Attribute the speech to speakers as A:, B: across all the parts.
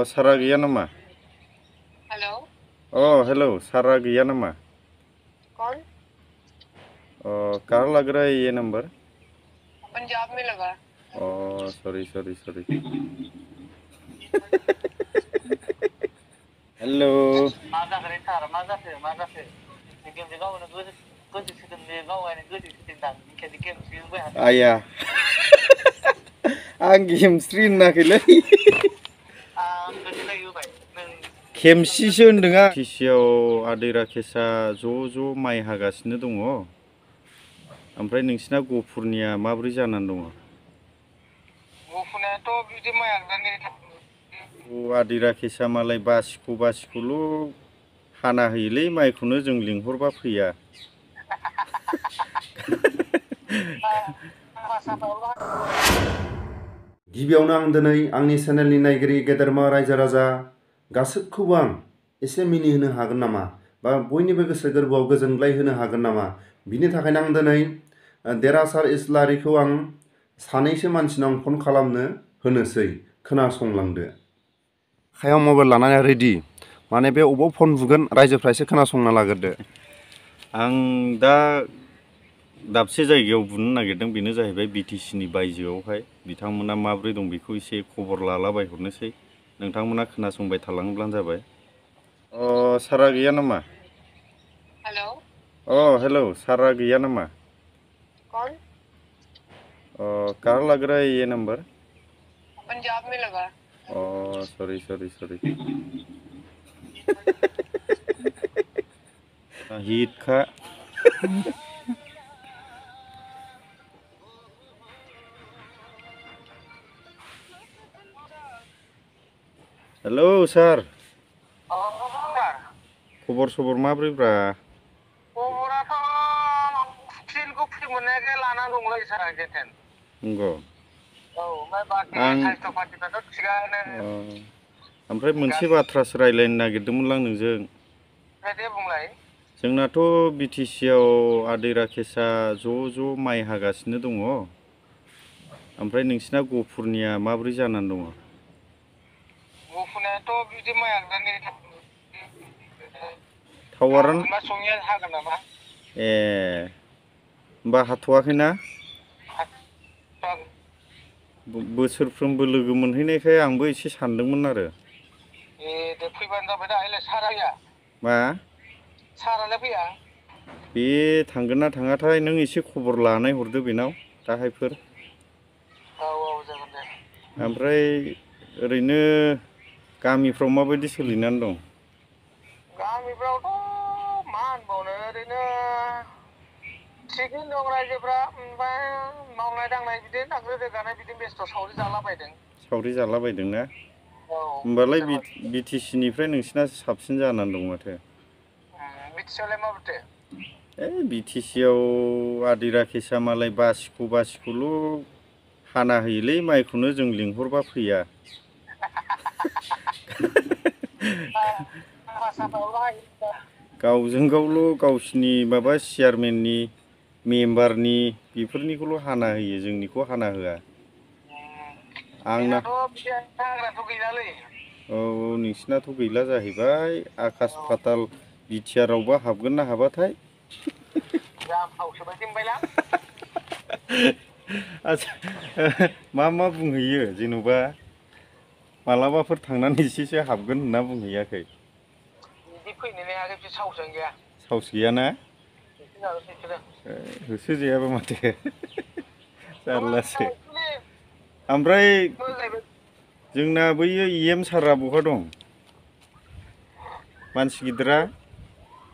A: सारा गैया नामा?
B: हेलो।
A: हेलो, सारा गैया नामा?
B: कौन?
A: कहाँ लग रहा है ये नंबर?
B: पंजाब में लगा।
A: Sorry sorry sorry. हेलो। आया। आं गेमस्रि होनाखैलै। खेमसिसो होनदों आं। टिसियाव आदै राकेशआ ज' माइ हागासिनो दङ। ओमफ्राय नोंसिना गहपुरनिया माबोरै जानानै दङ?
B: गहपुरनियाथ' बिदि माइ हाग्रानि
A: आदै राकेशआ मालाय बासिखौल' हाना होयोलै, माइखौनो जों लिंहरबा फैया।
C: गिबियावनो आं दिनै आंनि चेनेलनि नायगिरि गेदेरमा रायजो राजा गासैखौबो आं एसे मिनिहोनो हागोन नामा बा बयनिबो गोसो गोरबोआव गोजोनग्लाय होनो हागोन नामा, बिनि थाखायनो आं दिनै देरहासार इस्लारिखौ आं सानैसो मानसिनाव फन खालामनो होनोसै। खोनासंलांदो। आखायाव मबाइल लानानै रेडि, माने बे अबाव फन बुगोन रायजोफ्रा एसे खोनासंना लाग्रोदो।
A: आं दा दाबसे जायगायाव बुनो नागिरदों, बेनो जाहैबाय BTC नि बायजोआवहाय। बिथांमोना माबोरै दं बेखौ एसे खबर लालाबायहरनोसै। नोंथांमोना खोनासंबाय थालांब्लानो जाबाय। सारा गैया नामा?
B: हेलो।
A: हेलो, सारा गैया नामा?
B: कौन?
A: कहाँ लग रहा है ये नंबर?
B: पंजाब में लगा।
A: Sorry sorry sorry. हिट खा। हेलो सार। खबर सबर माब्रै ब्रा?
B: खबराथ' फिल्डखौ फ्रि मोननायखाय लानानै दंलै सार जेथेन।
A: नंगौ।
B: ओमफ्राय बाखि साइस्थ' पातिफ्राथ' थिगानो।
A: ओमफ्राय मोनसे बाथ्रासो रायज्लायनो नागिरदोंमोनलां नोंजों।
B: दे बुंलाय।
A: जोंनाथ' BTC आव आदै राकेशआ ज' माइ हागासिनो दङ। ओमफ्राय नोंसिना गहपुरनिया माबोरै जानानै दङ?
B: गहपुरनियाथ' बिदि माइ हाग्रानि
A: टावारान
B: संनिया हागोन नामा?
A: होमबा हाथ'वाखैना? बोसोरफ्रोमबो लोगो मोनहैनायखाय आंबो एसे सानदोंमोन आरो।
B: दे फैबानो जाबाय दा। आइलाय सारा गैया?
A: मा?
B: सारालाय फैया?
A: बे थांगोन ना थाङाथाय, नों एसे खबर लानाय हरदो बेनाव दाहायफोर।
B: जागोन दे।
A: ओमफ्राय ओरैनो गामिफ्राव माबायदि सोलिनानै दं?
B: गामिफ्रावथ' मा होनबावनो, ओरैनो थिगैनो दं रायजोफ्रा। ओमफ्राय मावनाय दांनाय बिदिनो थांनो रोगानाय बिदिनो बेस्थ' सावरि जालाबायदों।
A: सावरि जालाबायदोंना? होमबालाय BTC निफ्राय नोंसिना साबसिन जानानै दं माथो।
B: BTC आवलाय माबोरैथो?
A: BTC आव आदै राकेशआ मालाय बासिखौल' हाना होयोलै, माइखौनो जों लिंहरबा फैया। गावजों गावल' गावसिनि माबा चेयारमेननि, मेम्बारनि बेफोरनिखौल' हाना होयो, जोंनिखौ हाना होआ। आंना
B: हाग्राथ' गैलालै।
A: नोंसिनाथ' गैला जाहैबाय। आकाश पाताल BTR आवबा हाबगोन ना हाबाथाय? आच्छा, मा बुंहैयो जेन'बा? मालाबाफोर थांनानै एसेसो हाबगोन होनना बुंहैयाखै?
B: बिदि फैनोनो हायाखै, बिदि साहसआनो गैया।
A: साहस गैयाना? होसोजायाबा माथो। जारलासो। ओमफ्राय जोंना बैयो EM सारआ बहा दं? मानसि गिदिरा?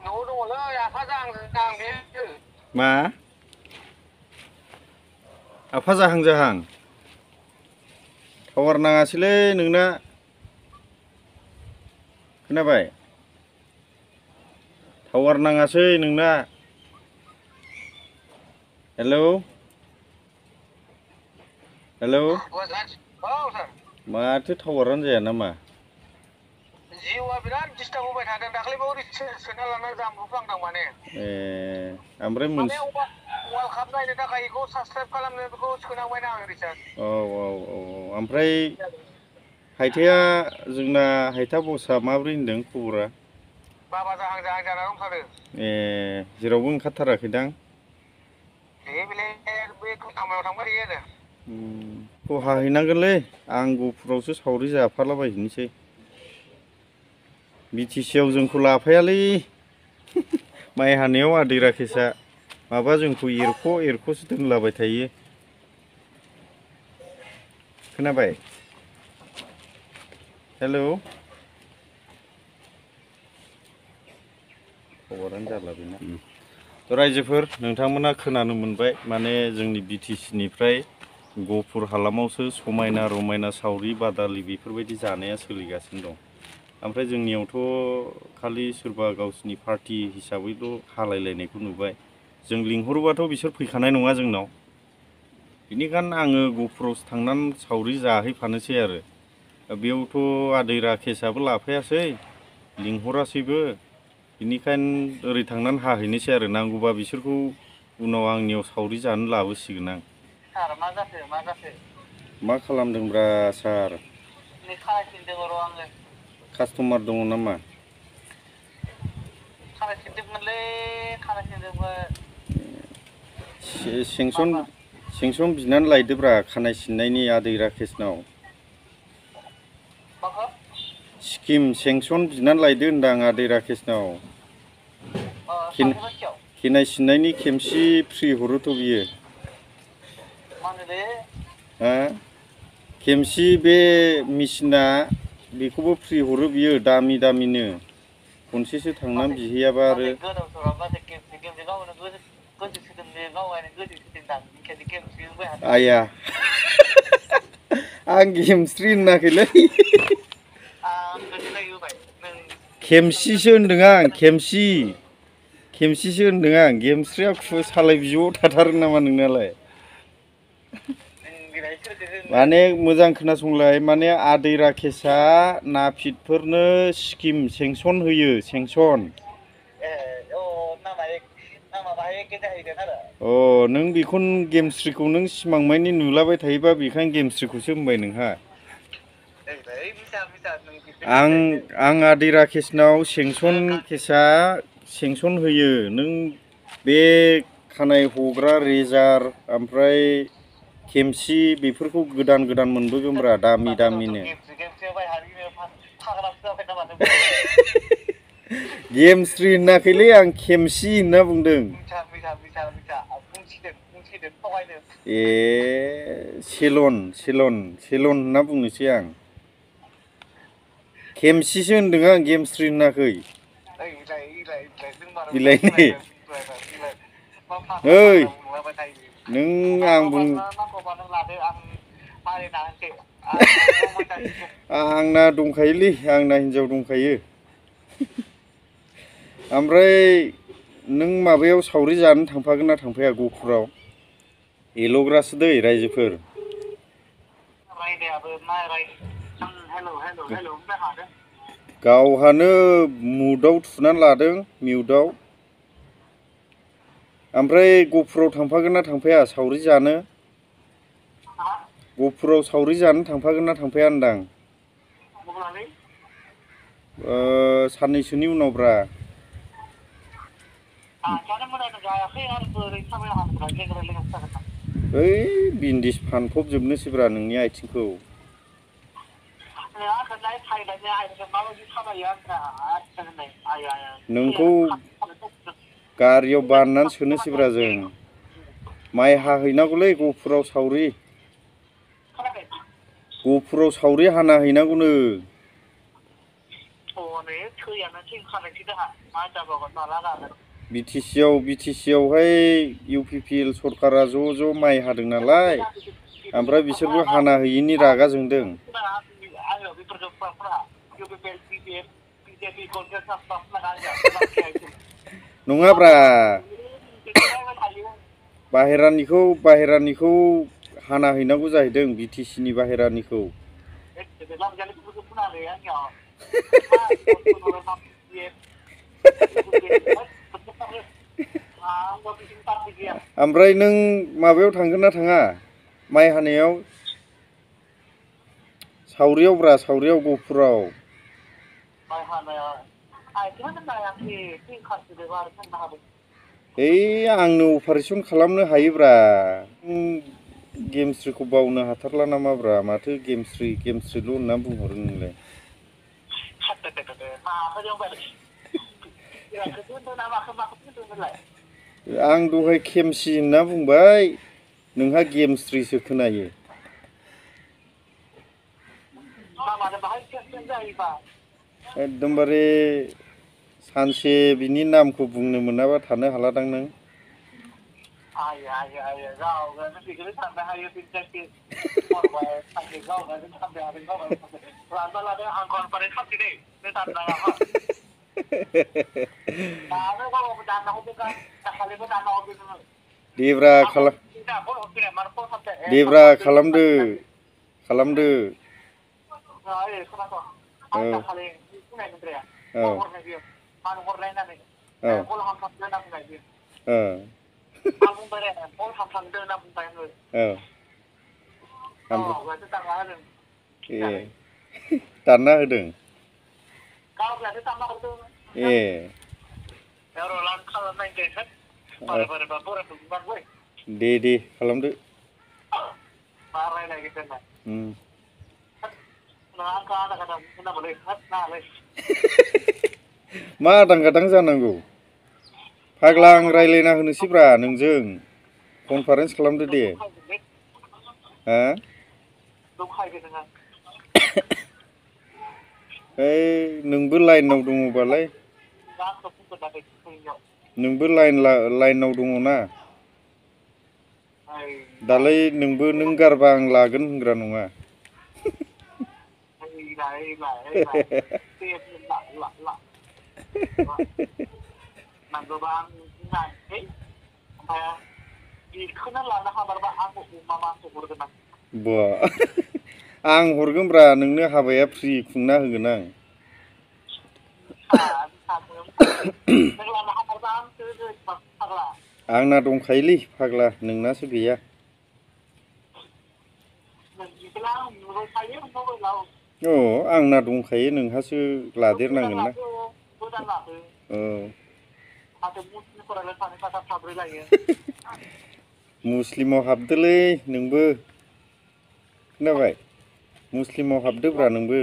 B: न'आव दङलै, आफा जाहां।
A: मा? आफा जाहां? टावार नाङासैलै नोंना। खोनाबाय? टावार नाङासै नोंना। हेलौ। माथो टावारानो जाया नामा?
B: जिअ'आ बिराद डिस्टार्ब होबाय थादों। दाख्लैबावै रिचार्ज सोना लानानै जामबुफ्लांदों माने।
A: ओमफ्राय
B: माने वर्ल्ड काप नायनो थाखाय बेखौ साबसक्राइब खालामनो, बेखौ सोनांबायना आं रिचार्ज।
A: ओमफ्राय हायथाया जोंना हायथा बसा माब्रै होनदों खबरा?
B: बाबा जाहां जाना दंथारो।
A: ए जेरावबो ओंखारथाराखैदां?
B: बे खामानियाव थांबाय थायो आरो।
A: खहा हैनांगोनलै आं गहपुरावसो सावरि जाफालाबायहैनोसै। बिटिसिआव जोंखौ लाफायालै माइ हानायाव आदै राकेशआ माबा जोंखौ एरख'सो दोनलाबाय थायो। खोनाबाय? हेल' खबरानो जाला बेना। रायजोफोर नोंथांमोना खोनानो मोनबाय माने जोंनि बिटिसिनिफ्राय गहपुर हालामावसो समायना रमायना सावरि बादालि बेफोरबायदि जानाया सोलिगासिनो दं। ओमफ्राय जोंनियावथ' खालि सोरबा गावसिनि पार्टि हिसाबैल' हालायलायनायखौ नुबाय। जों लिंहरोबाथ' बिसोर फैखानाय नङा जोंनाव। बेनिखायनो आङो गहपुरावसो थांनानै सावरि जाहैफानोसै आरो। बेयावथ' आदै राकेशआबो लाफायासै लिंहरासैबो। बेनिखायनो ओरै थांनानै हाहैनोसै आरो नांगौबा बिसोरखौ उनाव आंनियाव सावरि जानो लाबोसिगोन आं।
B: सार मा जाखो?
A: मा खालामदोंब्रा सार?
B: नै खालायफिनदों र' आङो।
A: कास्टमार दङ नामा?
B: खालायफिनदोंमोन।
A: सेंसन बिनानै लायदोब्रा खानाय सिननायनि आदै राकेशनाव।
B: माखौ?
A: स्किम सेंसन बिनानै लायदो होनदां आदै राकेशनाव। खानाय सिननायनि खेमसि फ्रि हरोथ' बियो।
B: मा होनदोंलै?
A: हा? खेमसि बे मेचिना बेखौबो फ्रि हरो बियो दामि दामिनो। खनसेसो थांनानै बिहैयाबा आरो आया आं गेमस्रि होनाखैलै खेमसिसो होनदों आं खेमसिसो होनदों आं। गेमस्रिया सालाय बिउआव थाथारो नामा नोंनालाय? माने मोजां खोनासंलाय माने आदै राकेशआ नापितफोरनो स्किम सेंसन होयो सेंसन। नों बेखौनो गेमस्रिखौ नों सिमां मानि नुलाबाय थायोबा बेखायनो गेमस्रिखौसो होनबाय नोंहा। आं आदै राकेशनाव सेंसन होयो। नों बे खानाय हग्रा रेजार ओमफ्राय खेमसि बेफोरखौ गोदान मोनबोगोनब्रा दामि दामिनो। गेमस्रि होनाखैलै आं खेमसि होनना बुंदों। ए सेलन होनना बुंनोसै आं। खेमसिसो होनदों आं गेमस्रि होनाखै। बिलाइनि ओइ नों आं बुं आंना दंखायोलै आंना हिनजाव दंखायो। ओमफ्राय नों माबायाव सावरि जानो थांफागोन ना थांफाया गहपुराव? एल'ग्रासो दै रायजोफोर। गावहानो मुदआव थुनानै लादों मिउटआव। ओमफ्राय गहपुराव थांफागोन ना थांफाया सावरि जानो? गहपुराव सावरि जानो थांफागोन ना थांफाया होनदां? साननैसोनि उनावब्रा। ओइ बिन्दिस फानफबजोबनोसैब्रा नोंनि आथिंखौ। नोंखौ गारियाव बाननानै सोनोसैब्रा जों। माइ हाहैनांगौलै गहपुराव सावरि। गहपुराव सावरि हाना हैनांगौनो। बिटिसिआवहाय इउपिपिएल सरकारा ज' माइ हादों नालाय ओमफ्राय बिसोरबो हाना हैयिनि रागा जोंदों। नङाब्रा बाहेरानिखौ हाना हैनांगौ जाहैदों बिटिसिनि बाहेरानिखौ। ओमफ्राय नों माबायाव थांगोन ना थाङा माइ हानायाव? सावरियाव ब्रा सावरियाव गहपुराव
B: माइ हानाया आइथिंआनो नायाखै फैखासिगोन आरो थांनो हागौ
A: ओइ आंनो अपारेसन खालामनो हायोब्रा गेमस्रिखौ बावनो हाथारला नामाब्रा माथो गेमस्रिल' होनना बुंहरो नोंलाय आं दहाय खेमसि होनना बुंबाय नोंहा गेमस्रिसो खोनायो एकदमबारे सानसे बिनि नामखौ बुंनो मोनाबा थानो हालादां नों देब्रा खालामदो दानना होदों दे खालामदो मा आदां गादां जानांगौ फाग्ला आं रायलायना होनोसैब्रा नोंजों कनफारेन्स खालामदो दे हा ओइ नोंबो लाइनाव दङबालाय नोंबो लाइनाव दङ ना दालाय नोंबो नों गारबा आं लागोन होनग्रा नङा आं हरगोनब्रा नोंनो हाबाया फ्रि खुंना होगोन आं आंना दंखायोलै फाग्ला नोंनासो गैया आंना दंखायो नोंहासो लादेरनांगोन ना मुस्लिमाव हाबदोलै नोंबो खोनाबाय मुस्लिमाव हाबदोब्रा नोंबो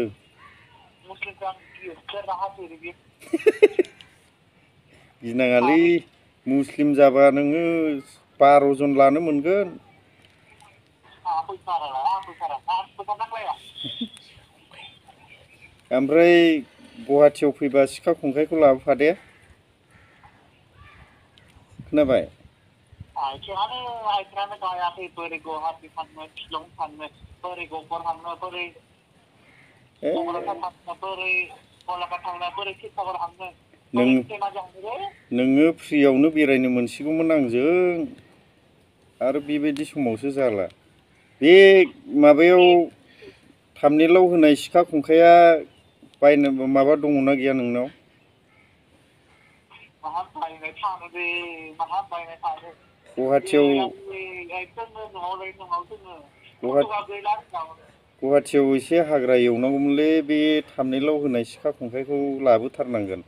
A: गिनाङालै मुस्लिम जाबा नोङो 12 जन लानो मोनगोन ओमफ्राय गुवाहाटियाव फैबा सिखा खंखाइखौ लाबोफादे खोनाबाय नोङो फ्रियावनो बेरायनो मोनसिगौमोन आंजों आरो बेबायदि समावसो जाला बे माबायाव थामनेलाव होनाय सिखा खंखाइया बायनो माबा दङना गैया नोंनाव गुवाहाटियाव एसे हाग्रा एवनांगौमोनलै बे थामनेलाव होनाय सिखा खंखाइखौ लाबोथारनांगोन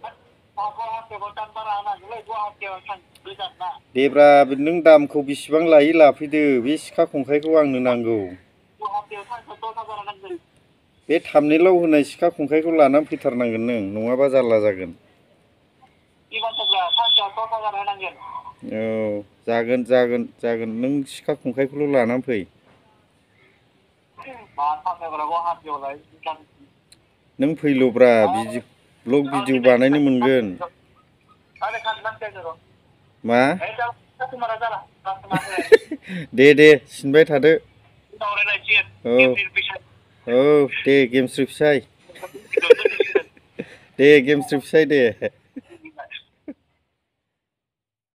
A: देब्रा नों दामखौ बेसेबां लायो लाफैदो बे सिखा खंखाइखौ आंनो नांगौ बे थामनेलाव होनाय सिखा खंखाइखौ लानानै फैथारनांगोन नों नङाबा जारला जागोन औ जागोन नों सिखा खंखाइखौल' लानानै फै नों फैल'ब्रा ब्लग भिडिअ बानायनो मोनगोन मा दे सिनबाय थादो औ दे गेमस्रि फिसाय दे गेमस्रि फिसाय दे